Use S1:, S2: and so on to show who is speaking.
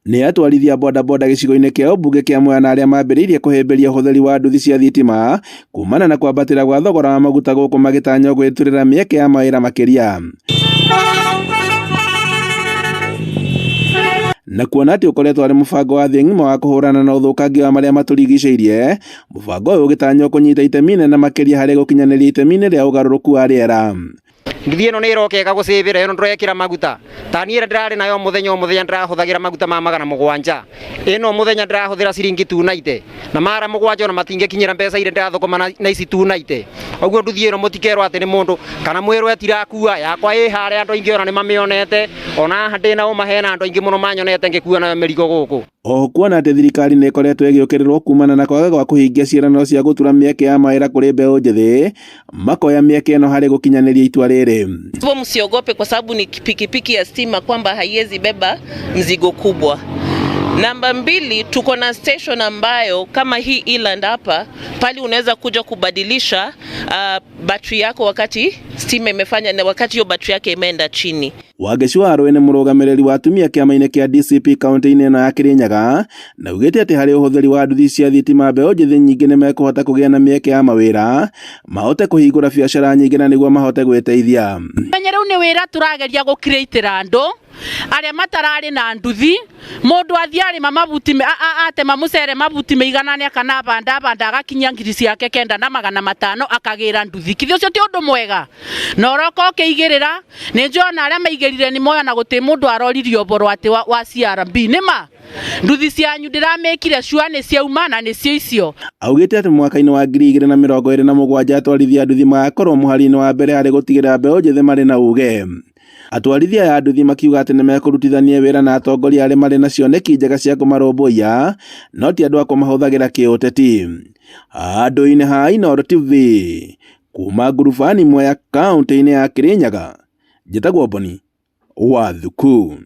S1: Nĩ atwarithia bodaboda gĩcigo-inĩ kĩa ũmbunge kĩa Mwea na arĩa mambĩrĩirie kũhĩmbĩria ũhũthĩri wa nduthi cia thitima kumana na kwambatĩra gwa thogora wa maguta gũkũ magĩtanywo gwĩturĩra mĩeke ya mawĩra makĩria. Na kuona atĩ ũkoretwo arĩ mũbango wa thĩ ng'ima wa kũhũrana na ũthũkangia wa marĩa matũrigicĩirie, mũbango ũyũ ũgĩtanywo kũnyita itemi inene makĩria harĩ gũkinyanĩria itemi-inĩ rĩa ũgarũrũku wa rĩera.
S2: Nduthi ĩno nĩ ĩroka ĩgagũcĩbĩra ĩno ndũrekĩra maguta. Ta niĩ ĩrĩa ndĩrarĩ nayo mũthenya o mũthenya ndĩrahũthagĩra maguta ma 700. Ĩno mũthenya ndĩrahũthĩra ciringi 290 na 700 ona matingĩkinyĩra mbeca iria ndĩrathũkũma na ici 290. Ũguo nduthi ĩno mũtikerwo atĩ nĩ mũndũ kana mwĩrwo ĩtirakua, yakwa ĩ harĩa andũ aingĩ ona nĩ mamĩonete, ona haha ndĩna ũma hena andũ aingĩ mũno manyonete ngĩkua nayo mĩrigo gũkũ.
S1: Oho kuona atĩ thirikari nĩ ĩkoretwo ĩgĩũkĩrĩrwo kumana na kwaga gwa kũhingia ciĩranĩro cia gũtura mĩeke ya mawĩra kũrĩ mbeũ njĩthĩ, makoya mĩeke ĩno harĩ gũkinyanĩria itua rĩrĩ.
S3: Hivyo msiogope kwa sababu ni pikipiki ya stima kwamba haiwezi beba mzigo kubwa. Namba mbili, tuko na station ambayo kama hii Eland hapa pale unaweza kuja kubadilisha battery yako wakati stima imefanya na wakati hiyo battery yake imeenda chini.
S1: Wangeci wa Arũĩ nĩ mũrũgamĩrĩri wa atumia kĩama-inĩ kĩa DCP kaunti-inĩ ĩno ya Kĩrĩnyaga na augĩte atĩ harĩ ũhũthĩri wa nduthi cia thitima mbeũ njĩthĩ nyingĩ nĩ mekũhota kũgĩa na mĩeke ya mawĩra, mahote kũhingũra biacara nyingĩ na nĩguo mahote gwĩteithia.
S4: Menye rĩu nĩ wĩra tũrageria gũkirĩtĩra andũ arĩa matararĩ na nduthi, mũndũ athiĩ arĩma mabuti atema mũcere mabuti maiganane kana abanda abanda agakinyia 9500 akagĩra nduthi. Kithĩ ũcio ti ũndũ mwega? Na ũroka ũkĩigĩrĩra, nĩ njũĩ ona arĩa maigĩrire nĩ moya na gũtirĩ mũndũ aroririe ũboro atĩ wa CRB. Nĩ ma? Nduthi cianyu ndĩramĩkire cua nĩ ciauma na nĩcio icio.
S1: Augĩte atĩ mwaka-inĩ wa 2027 atwarithia a nduthi magakorwo mũhari-inĩ wa mbere harĩ gũtigĩrĩra mbeũ njĩthĩ marĩ na uge. Atwarithia aya a nduthi makiuga atĩ nĩmekũrutithania wĩra na atongoria arĩa marĩ na cioneki njega cia kũmarũmbũiya no ti andũ a kũmahũthagĩra kĩũteti. Handũ-inĩ ha Inooro TV, kuma ngurubani Mwea kaũntĩ-inĩ ya Kĩrĩnyaga, njĩtagwo Boni wa Thuku.